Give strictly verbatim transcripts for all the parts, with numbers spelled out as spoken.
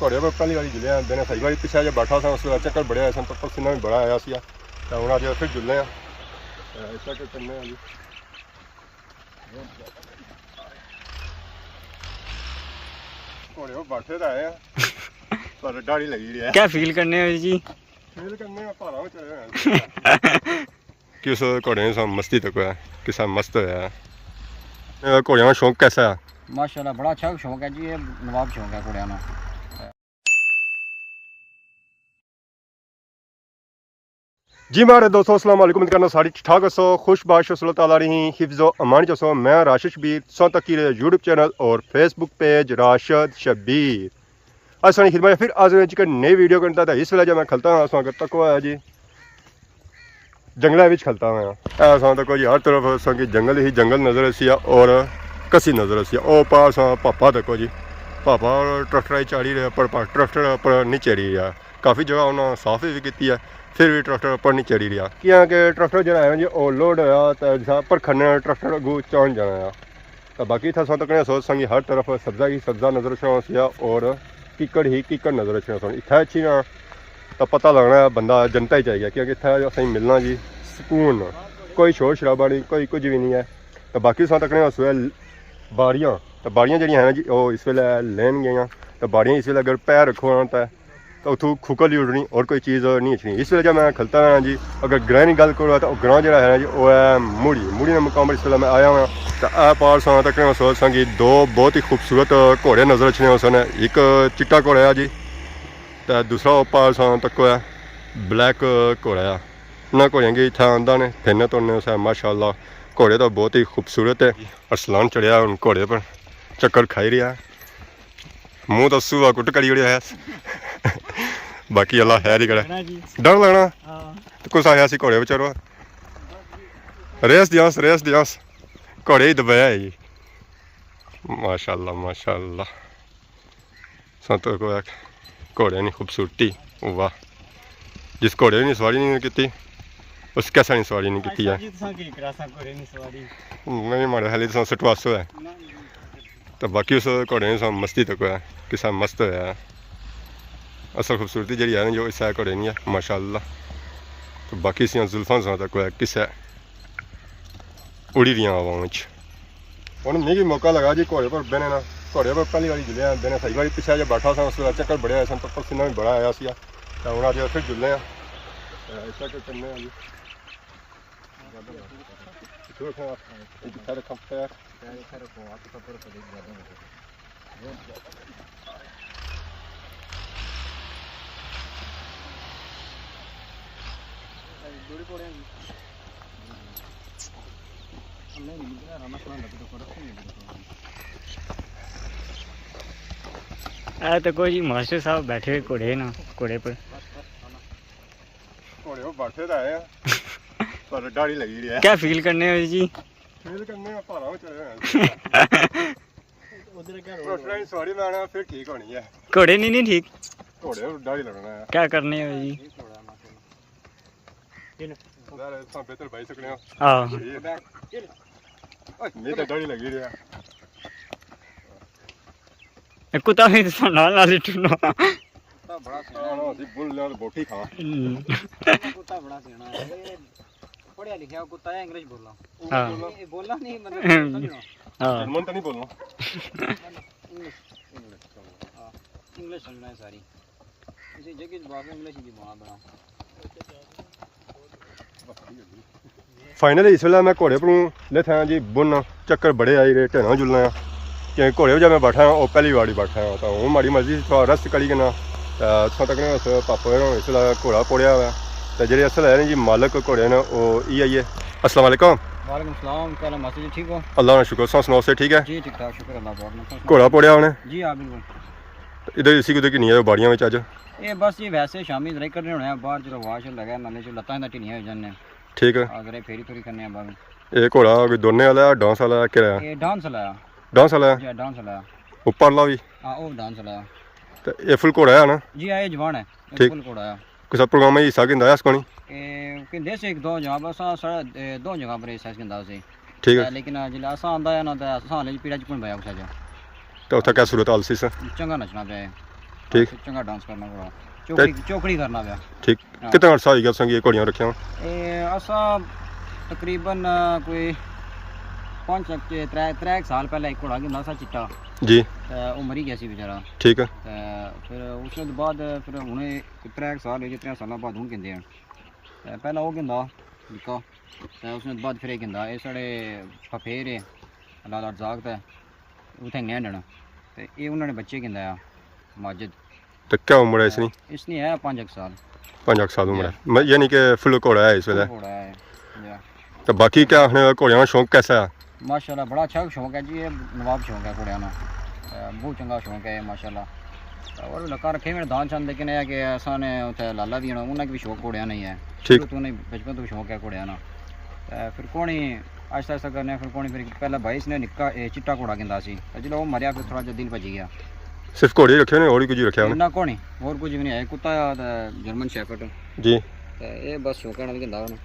گھوڑے پر پہلی واری جلیا، دن سائی واری پیچھے جے بیٹھا سا، اس ویلے چکر بڑے آئے سن، پر پسینہ بھی بڑا آیا سی۔ تے ہن اج پھر جلنے آں۔ تے چیک کرنے آں جی۔ گھوڑے پر بیٹھے تے آئے آں، پر ڈر ہی لگی رہیا۔ کیا فیل کرنے ہو جی؟ فیل کرنے آں، پہاڑاں تے چڑھے ہوئے ہیں۔ کس گھوڑے نے سا مستی تک ہویا، کسا مست ہویا ہے۔ اے گھوڑیاں نا شوق کیسا ہے؟ ماشاءاللہ، بڑا اچھا شوق ہے جی، یہ نواب شوق ہے گھوڑیاں نا۔ جی مہاڑے دوستو، السلام علیکم، امید کرنا سارے ٹھیک ٹھاک ہسو، خوش باش ہسو، اللہ تعالیٰ نی حفظ و امان چ ہسو۔ میں راشد شبیر، تساں تکی رہے یوٹیوب چینل اور فیس بک پیج راشد شبیر۔ اساں نی خدمت چ پھر حاضر ہاں اک نئی ویڈیو کنے۔ تے اس ویلے جے میں کھلتا ہاں، اساں اگر تکو ہے جی، جنگلے وچ کھلتا ہاں۔ اے اساں تکو جی، ہر طرف اساں کی جنگل ہی جنگل نظر اسی اور کسی نظر اسی۔ او پار اساں پاپا تکو جی، پاپا ٹریکٹر ہی چاڑھی رہے، پر پار ٹریکٹر پر نہیں چڑھی رہیا۔ کافی جگہ انہاں صاف بھی کیتی ہے، پھر بھی ٹریکٹر پر نہیں چڑھی رہیا، کیاں کہ ٹریکٹر جڑا ہے نا جی، او لوڈ ہویا تے جسا پر کھنے ٹریکٹر اگوں چان جانا ہے۔ تے باقی اتھا اساں تکنے سو سنگی ہر طرف سبزہ ہی سبزہ نظر اچھنا ہوسی اور ککڑ ہی ککڑ نظر اچھنا سن۔ اتھا اچھی نا تے پتہ لگنا ہے بندہ جنتا ہی چاہی گیا، کیونکہ اتھا اساں ملنا جی سکون، کوئی شور شرابہ نہیں، کوئی کچھ بھی نہیں ہے۔ تے باقی اساں تکنے سو باڑیاں، تے باڑیاں جڑیاں ہیں نا جی، او اس ویلے لین گئیاں۔ تے باڑیاں اس ویلے اگر پیر رکھو نا تے تے اتھوں کھوکل ہی اڈنی، اور کوئی چیز نہیں اچھنی۔ اس ویلے جا میں کھلتا ہاں جی، اگر گراں نی گل کرو تے او گراں جڑا ہے نا جی، او ہے موڑی۔ موڑی نے مقام پر اس ویلے میں آیا ہاں۔ تے اے پار ساں تکنے سو ساں کی دو بہت ہی خوبصورت گھوڑے نظر اچھنے ہو سن۔ ایک چٹا گھوڑا ہے جی، تے دوسرا او پار ساں تکو ہے بلیک گھوڑا ہے۔ انہاں گھوڑیاں کی اتھا آندا نے، پھرنے ترنے اسے، ماشاءاللہ۔ گھوڑے تو بہت ہی خوبصورت ہے۔ ارسلان چڑھیا ہن گھوڑے پر، چکر کھائی رہیا۔ منہ تو سوہا کٹ کری اڑیا ہے۔ باقی اللہ خیر ہی کرے۔ ڈر لگنا جی۔ ڈر لگنا؟ ہاں۔ تو کس آخیا سی گھوڑے بچارو؟ ریس دیاس، ریس دیاس۔ گھوڑے ہی دبایا ہے جی۔ ماشاءاللہ، ماشاءاللہ۔ ساں تکو گھوڑے نی خوبصورتی، واہ۔ جس گھوڑے نی سواری نہیں کیتی، اس کیسا نی سواری نہیں کیتی ہے۔ اچھا جی، تساں کی کراساں گھوڑے نی سواری؟ میں بھی ماڑے خیال تساں سٹواسو ہے۔ نہ، نہ۔ تو باقی اس گھوڑے نے ساں مستی تکو ہے، کسا مست ہویا ہے۔ اصل خوبصورتی جڑی ہے نا، جو اس ہے گھوڑے نی ہے، ماشاءاللہ۔ تو باقی سیاں زلفاں ساں تکو ہے، کسے اڑی رہیاں ہواواں وچ۔ ہن میکی موقع لگا جی گھوڑے پر بہنے نا۔ گھوڑے پر پہلی واری جلیا، بہنے سائی واری پیچھے جے بیٹھا سا، اس ویلے چکر بڑے آئے سن، پر پسینہ بھی بڑا آیا سی۔ تے ہن اج پھر جلنے آں۔ تے چیک کرنے آں جی۔ اے تکو جی ماسٹر صاحب بیٹھے ہوئے گھوڑے نا، گھوڑے پر۔ گھوڑے پر بیٹھے تے آئے ہیں، پر ڈاڑھی لگی رہی ہے۔ کیا فیل کرنے ہو جی؟ فیل کرنے میں پہاڑاں چڑھے ہوئے ہیں۔ ادھر کیا روڈ ہے؟ سواری میں آنا پھر ٹھیک ہونی ہے۔ گھوڑے نہیں، نہیں ٹھیک۔ گھوڑے پر ڈاڑھی لگنا ہے۔ کیا کرنے ہو جی؟ ظاہر ہے، تساں بہتر بائی سکنے ہو۔ ہاں۔ یہ، اوئے، میں تو ڈاڑھی لگی رہیا۔ اے کتا بھی تساں نال نال ہی ٹرنا۔ کتا بڑا سیانا ہے۔ ہاں، اسی بل نال بوٹی کھا۔ ہم۔ کتا بڑا سیانا ہے۔ اے پڑھیا لکھیا کتا ہے، انگلش بولنا۔ ہاں۔ اے بولنا نہیں، مطلب، ہم۔ سمجھنا۔ ہاں۔ جرمن تو نہیں بولنا۔ انگلش، انگلش۔ ہاں، انگلش سمجھنا ہے ساری۔ اسی جگہ چ بات انگلش دی بنا بنا۔ فائنلی اس ویلے میں گھوڑے پروں لتھا ہاں جی بن، چکر بڑے آئی رہے، ٹھیراں جلنا آں۔ کہ گھوڑے پر جا میں بیٹھا ہاں، او پہلی واری بیٹھا ہاں، تاں ہن ماڑی مرضی تھوڑا ریسٹ کری گھناں۔ تاں تساں تکنے اس پاپا ہوراں اس ویلے گھوڑا پوڑیا ہوا ہے۔ تاں جیہڑے اصل ہے نا جی مالک گھوڑے نے، او ای آئی ہے۔ السلام علیکم۔ وعلیکم السلام، کیا حال ہے ماسٹر جی، ٹھیک ہو؟ اللہ نا شکر، تساں سناؤ، صحت ٹھیک ہے؟ جی ٹھیک ٹھاک، شکر اللہ پاک نا۔ گھوڑا پوڑیا ہونے؟ جی ہاں، بالکل۔ ادھر اسی کدھر کی نہیں آئے باڑیاں وچ اج؟ اے بس جی ویسے شامی ذرا ہی کڈنے ہونے آں باہر، چلو واش لگا ہے، نالے چلو لتاں تے ٹھیلیاں ہوئی جانے۔ ٹھیک ہے۔ آ، ذرا پھیری تھوڑی کرنے آں باہر۔ اے گھوڑا کوئی دوڑنے والا ہے، ڈانس والا ہے، کیہڑا ہے؟ اے ڈانس والا ہے۔ ڈانس والا ہے؟ جی ہاں، ڈانس والا ہے۔ اوپر لا وی؟ ہاں، او ڈانس والا ہے۔ تے اے فل گھوڑا ہے نا؟ جی ہاں، اے جوان ہے۔ اے ٹھیک۔ فل گھوڑا ہے۔ کسا پروگرام وچ حصہ گھندا ہے اس کونی؟ اے گھندے سے ایک دو جگہ، بس آ ساڑا، اے، دو جگہ پر حصہ گھندا سی۔ ٹھیک ہے۔ تے لیکن جلے اساں آندا ہے نا، تے اساں حالے پیڑا چ کون بیا کسا جا۔ تے اتھا کیا صورت حال سی سر؟ چنگا نچنا پیا ہے۔ ٹھیک۔ چنگا ڈانس کرنا گھوڑا۔ تے چوکڑی، چوکڑی کرنا پیا۔ ٹھیک۔ ہاں۔ کتنا عرصہ ہوئی گیا تساں کی گھوڑیاں رکھیاں؟ اے اساں تقریباً کوئی پنج، ترے، ترے ایک سال پہلے ایک گھوڑا گھندا سا چٹا۔ جی۔ تے او مری گیا سی بیچارہ۔ ٹھیک ہے۔ تے پھر اس نے بعد پھر ہن ترے ایک سال ہوئی گئے، ترے سالاں بعد ہن گھندے ہیں۔ تے پہلا او گھندا نکا، تے اس نے بعد پھر اے گھندا۔ اے ساڑے پھپھیر ہے، لالا رزاق تے اتھے انگلینڈ ہن۔ تے اے انہاں نے بچے گھندا آ ماجد۔ تے کیا عمر ہے اس نی؟ اس نی ہے پنج ایک سال۔ پنج ایک سال عمر ہے۔ جی۔ م-، یعنی کہ فل گھوڑا ہے اس ویلے۔ فل گھوڑا ہے۔ جی۔ تے باقی کیا آخنے، گھوڑیاں نا شوق کیسا ہے؟ ماشاءاللہ بڑا اچھا شوق ہے جی، اے نواب شوق ہے گھوڑیاں نا۔ تے بہت چنگا شوق ہے ماشاءاللہ۔ تے اور لکاں رکھے ہوئے نے دان شان، لیکن اے کہ اساں نے اتھے لالا بھی ہونا، انہاں کی بھی شوق گھوڑیاں نا ہی ہے۔ ٹھیک۔ شروع تو انہیں بچپن تو شوق ہے گھوڑیاں نا۔ تے پھر کونی آہستہ آہستہ کرنے، پھر کونی، پھر پہلا بھائی اس نے نکا، اے، چٹا گھوڑا گھندا سی۔ تے جلے او مریا پھر تھوڑا جہا دل بھجی گیا۔ صرف گھوڑے ہی رکھے نے، اور ہی کچھ رکھیا ہونا؟ نہ کونی، اور کچھ بھی نہیں ہے۔ کتا تے جرمن شیفرڈ۔ جی۔ تے اے بس شوقے نال گھندا ہونا۔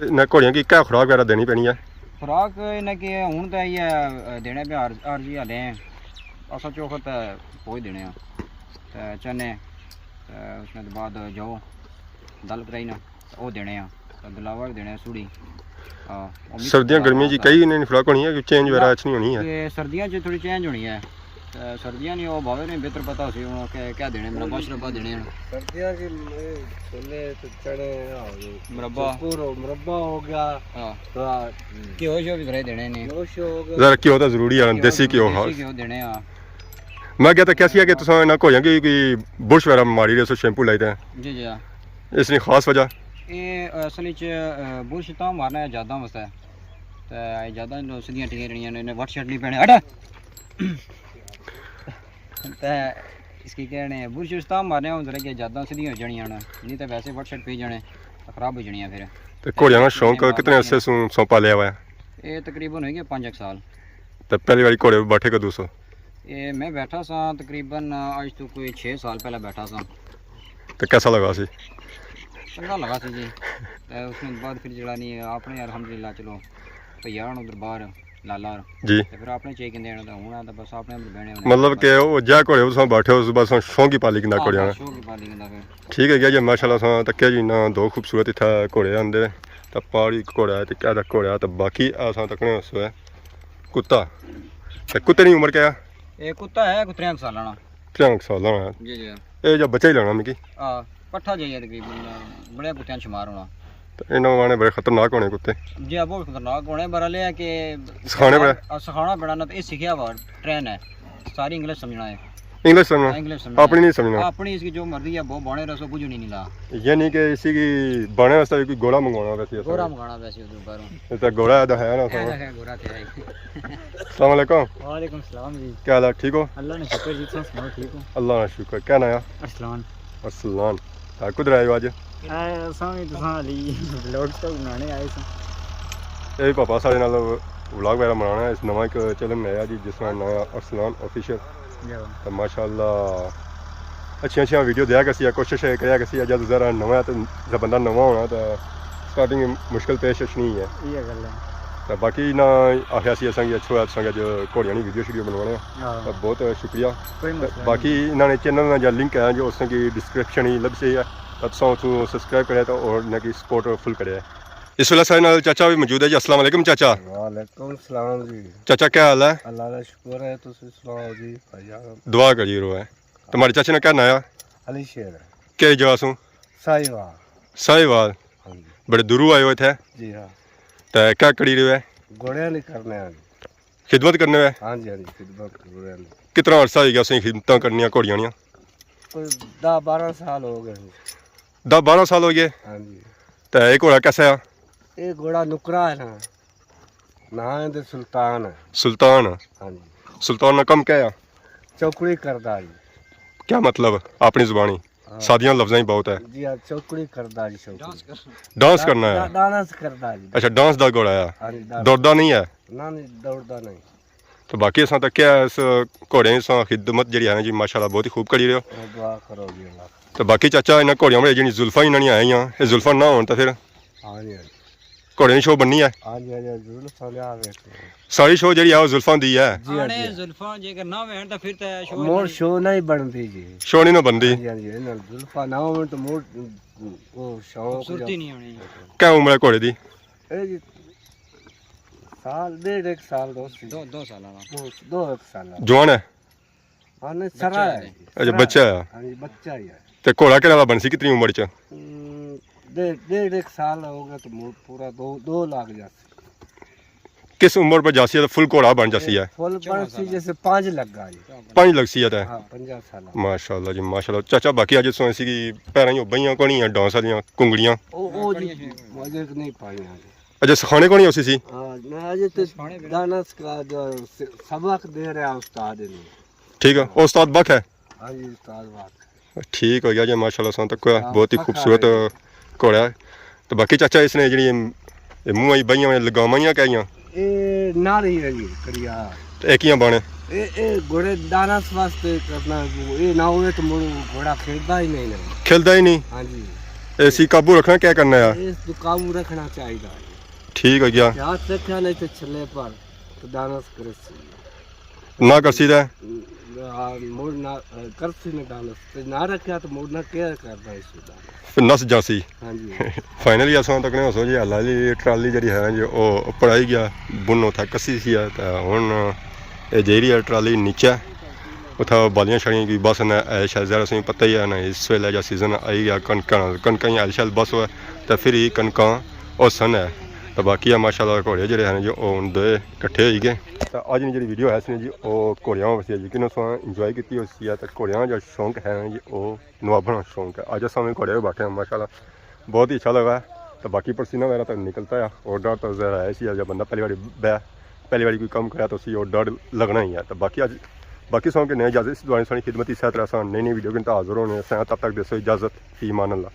انہاں گھوڑیاں کی کیا خوراک وغیرہ دینی پینی ہے؟ خوراک انہاں کی ہن تے ایہہ دینے پے، عارضی ہلے ہیں۔ اساں چوکھا تے پوج دینے آں۔ تے چنے، تے اس نے بعد جو دل کرائی نا، او دینے آں۔ تے دلاوا وی دینے آں، سوڑی۔ ہاں، او مکس سردیاں دلاوا گرمیاں جی ہوتا ہے۔ کئی انہیں خوراک ہونی ہے کہ چینج وغیرہ نہ، اچ نہیں ہونی ہے؟ اے سردیاں چ تھوڑی چینج ہونی ہے۔ تے سردیاں نی او باوے نے بہتر پتہ ہوسی، ہن او کہ-، کیا دینے، مربا شربا دینے ہن۔ سردیاں کی چھولے تے چنے ہو گئے۔ مربا۔ شکر ہو، مربا ہو گیا۔ ہاں۔ ہاں۔ گھیو شیو بھی کرے دینے نے۔ گھیو شیو ہو گیا۔ ذرا گھیو تے ضروری ہے، گھیو دیسی گھیو، دیسی ہاں۔ گھیو دینے ہاں۔ میں کہتا کیا سی کہ تساں انہاں گھوڑیاں کی کوئی برش وغیرہ ماری رہے سو، شیمپو لائی تے؟ جی، جی، ہاں۔ اس نی خاص وجہ؟ اے اصل وچ، آ، برش تاں مارنا ہے جاداں واسطے۔ تے جاداں سدھیاں ٹھیک رہنیاں نے، انہیں وٹ شٹ نہیں پینے۔ ہٹ! تے اس کی کہنے، برش اس طرح مارنے ہوں ذرا کہ جاداں سدھیاں ہو جانیاں نا، نہیں تے ویسے وٹ شٹ پی جانے، تے خراب ہو جانیاں پھر۔ تے گھوڑیاں نا شوق کتنے عرصے سوں، سوں پالیا ہوا ہے؟ اے تقریباً ہوئی گئے پنج ایک سال۔ تے پہلی واری گھوڑے پہ بیٹھے کدوں سو؟ اے میں بیٹھا سا تقریباً اج تو کوئی چھ سال پہلے بیٹھا سا۔ تے کیسا لگا سی؟ چنگا لگا سی جی۔ تے اس نے بعد پھر جڑا نہیں اپنے الحمدللہ چلو بھیا ہن ادھر باہر لالا ہور۔ جی۔ تے پھر اپنے چیک کندے ہن تے ہن تے بس اپنے اندر بہنے ہونے۔ مطلب کہ او جا گھوڑے اس بیٹھے اس بس شوق ہی پالی کندا ہاں، گھوڑیاں نا۔ بس شوق ہی پالی کندا پھر۔ ٹھیک ہے گیا جی، ماشاءاللہ اساں تکیا جی انہاں دو خوبصورت اتھا گھوڑے آندے تے پہاڑی گھوڑا ہے تے کیا دا گھوڑا تے باقی اساں تکنے اس وے کتا۔ تے کتے نی عمر کیا ہے؟ اے کتا ہے کوئی تریاں سالاں نا۔ تریاں سالاں نا۔ جی، جی۔ اے جو بچہ ہی لانا مکی۔ ہاں، پٹھا جائی ہے تقریباً، بڑے کتیاں شمار ہونا۔ تے انہاں وانے بڑے خطرناک ہونے کتے۔ جی، بہت خطرناک ہونے، پر ہلے ہے کہ سکھانے پڑے۔ آ، سکھانا پڑا نہ تے اے سکھیا ہوا ٹرین ہے۔ ساری انگلش سمجھنا ہے۔ انگلش سمجھنا؟ ہاں، انگلش سمجھنا۔ اپنی نہیں سمجھنا؟ اپنی اس کی جو مرضی ہے، وہ بانے رسو کچھ نہیں لا۔ یعنی کہ اسی کی بانے واسطے بھی کوئی گھوڑا منگوانا ویسے۔ گھوڑا منگوانا ویسے ادھر باہروں۔ تے گھوڑا ہے تو ہے نا؟ اے سامنے۔ تو ہے، گھوڑا تے ہے۔ السلام علیکم۔ وعلیکم السلام جی۔ کیا حال ہے؟ ٹھیک ہو؟ اللہ نے شکر جی، تساں سناؤ، ٹھیک ہو؟ اللہ نے شکر۔ کیا نام ہے؟ ارسلان۔ ارسلان۔ ہاں، کدھر آئے ہو اج؟ اے، اساں وی تساں علی ولاگز تو بنانے آئے ساں۔ اے پاپا ساڑے نال ولاگ وغیرہ بنانا ہے، اس نواں ایک چینل بنایا جی، جس نا نام ہے ارسلان آفیشل۔ جی۔ تے ماشاءاللہ اچھیاں اچھیاں ویڈیو دیا کرسی، کوشش اے کریا کرسی، جد ذرا نواں ہے تے جد بندہ نواں ہونا تے سٹارٹنگ مشکل پیش اچھنی ہے۔ یہ گل ہے۔ تے باقی نہ آخیا سی اساں کی اچھو ہے، اساں کی جو گھوڑیاں نی ویڈیو شیڈیو بنوانے ہیں۔ ہاں۔ تے بہت شکریہ۔ کوئی تے مسئلہ باقی نہیں۔ انہاں نے چینل نا جو لنک ہے جو اساں کی ڈسکرپشن ہی لبسی ہے، تے تساں اتھوں سبسکرائب کرے تے اور انہاں کی سپورٹ فل کرے۔ اس ویلے ساڑے نال چاچا بھی موجود ہے جی۔ السلام علیکم چاچا۔ وعلیکم السلام جی۔ چاچا کیا حال ہے؟ اللہ کا شکر ہے، تسی سناؤ جی بھائی جان۔ دعا کری رو ہے۔ تمہارے چاچے نا کیا ناں ہے؟ علی شیر ہے۔ کہڑی جگہ سوں؟ ساہیوال۔ ساہیوال۔ ہاں جی۔ بڑے دوروں آئے ہو اتھے؟ جی ہاں۔ تے کیا کری رہے ہو؟ گھوڑیاں نی کرنے آں جی۔ خدمت کرنے ہو؟ ہاں جی، ہاں جی، خدمت گھوڑیاں نی۔ کتنا عرصہ ہوئی گیا تساں خدمتاں کرنیاں گھوڑیاں نیاں؟ کوئی دہ بارہ سال ہو گئے۔ دہ بارہ سال ہو گئے؟ ہاں جی۔ تے اے گھوڑا کیسا ہے؟ اے گھوڑا نکرا ہے نا۔ ناں ہے تے سلطان ہے۔ سلطان؟ ہاں جی۔ سلطان نا کم کیا ہے؟ چوکڑی کردا جی۔ کیا مطلب؟ اپنی زبانی۔ ہاں۔ سادیاں لفظاں ہی بہت ہے۔ جی ہاں، چوکڑی کردا جی، چوکڑی۔ ڈانس کرنا ہے؟ ڈا-، ڈانس کردا جی۔ اچھا، ڈانس دا گھوڑا ہے۔ ہاں جی، ڈانس۔ دوڑدا نہیں ہے؟ نہ، نہیں، دوڑدا نہیں۔ تو باقی اساں تکیا اس گھوڑے نی اساں خدمت جیڑی ہے نا جی، ماشاءاللہ بہت ہی خوب کری رہے ہو۔ دعا کرو جی اللہ۔ تو باقی چاچا انہاں گھوڑیاں بڑے جیڑی زلفاں انہاں نی آئیاں، اے زلفاں نہ ہون تاں پھر؟ ہاں جی، ہاں جی۔ گھوڑے نی شو بننی ہے؟ ہاں جی، ہاں جی، زلفاں لیا ویکھ۔ ساری شو جیڑی ہے، او زلفاں دی ہے۔ جی، ہاں جی۔ زلفاں جے اگر نہ ہوئن تاں پھر تے شو مور نہیں۔ شو نہیں بنتی جی۔ شو نہیں نہ بنتی۔ ہاں جی، ہاں جی، انہاں زلفاں نہ ہوئن تو مور او شوق خوبصورتی نہیں ہونی۔ کیا عمر ہے گھوڑے دی؟ اے جی، سال، ڈیڑھ ایک سال دا سی۔ دو، دو سال والا۔ دو، دو ایک سال والا۔ جوان ہے؟ ہاں، نہیں، بچہ سرا ہے۔ ہے جی، اچھا، سرا بچہ ہے۔ ہے۔ ہاں جی، بچہ ہی ہے۔ تے گھوڑا کہڑا بنسی، کتنی عمر چ؟ ہم، ڈیڑھ، ڈیڑھ ایک سال ہو گیا تو مو-، پورا دو، دو لاکھ جاسی۔ کس عمر پر جاسی ہے تو فل گھوڑا بن جاسی ہے؟ فل بن سی جیسے پانچ لگا جی۔ پانچ لگسی ہے تے؟ ہاں، پنجاہ سال۔ ماشاءاللہ جی، ماشاءاللہ۔ چاچا، باقی اج سوئے سی کہ پیراں ہی بئیاں کونی ہیں، ڈانس والیاں کنگڑیاں۔ او، او جی، مزے نہیں پائیاں جی۔ اجے سکھانے کونی ہوسی سی؟ ہاں، میں اجے تے دانا سکھا جو س-، سبق دے رہا استاد نے۔ ٹھیک ہے، او استاد بخ ہے؟ ہاں جی، استاد بخ۔ ٹھیک ہو گیا جی، ماشاءاللہ، سن تک ہاں، بہت ہی پکا خوبصورت ہے۔ گھوڑا ہے۔ تو باقی چاچا، اس نے جڑی اے منہ آئی بائیاں میں لگاماں ہی کہیاں؟ اے ناڑی ہے جی، کڑیا۔ تے اے کیاں بانے؟ اے، اے گھوڑے دانس واسطے کرنا، اے نہ ہوئے تو مڑ گھوڑا کھیلدا ہی نہیں نا۔ کھیلدا ہی نہیں؟ ہاں جی۔ اے سی قابو رکھنا کیا کرنا ہے؟ اس تو قابو رکھنا چاہیے۔ ٹھیک ہو گیا۔ ہاتھ رکھا نہیں تے چھلے پر تو دانس کرسی۔ نہ کرسی تے؟ ہاں، مڑ نہ، کرسی نے دانس۔ تے نہ رکھیا تو مڑ نہ کیا کرنا اس کو دانس؟ پھر نس جاسی۔ ہاں جی۔ فائنلی اساں تکنے ہوسو جی، حلالی ٹرالی جڑی ہے نا جی، او اوپر آئی گیا، بن اتھا کسی سی ہے، تے ہن اے جیری ہے ٹرالی نیچے، اتھا بالیاں شالیاں کی بس نہ، اے شاید ذرا سویں پتہ ہی ہے نا، اس ویلے جا سیزن آئی گیا، کنکاں، کنکاں ہی ہل شل بس ہوئے، تے پھر ہی کنکاں او سن ہے۔ تے باقی ہے ماشاءاللہ گھوڑے جڑے ہیں جی، او ہن دوئے کٹھے ہوئی گئے۔ تے اج نی جڑی ویڈیو ہے اس نے جی، او گھوڑیاں واسطے ہے جی، کنے سو انجوائے کیتی ہوسی ہے، تے گھوڑیاں جڑا شوق ہے نا جی، او نوابنا شوق ہے۔ اج اساں وی گھوڑے پہ بیٹھے ہیں، ماشاءاللہ بہت ہی اچھا لگا ہے۔ تو باقی پسینہ وغیرہ تو نکلتا ہے، اور ڈر تو ذرا ہے سی، جب بندہ پہلی باری بہ، پہلی باری کوئی کم کرا تو اسی اور ڈر لگنا ہی ہے۔ تو باقی اج، باقی سو کے نئے اجازت، اس دعائیں سانی خدمت، اسی طرح اساں نئی نئی ویڈیو کے حاضر ہونے ہیں۔ تب تک دیسو اجازت، فی امان اللہ۔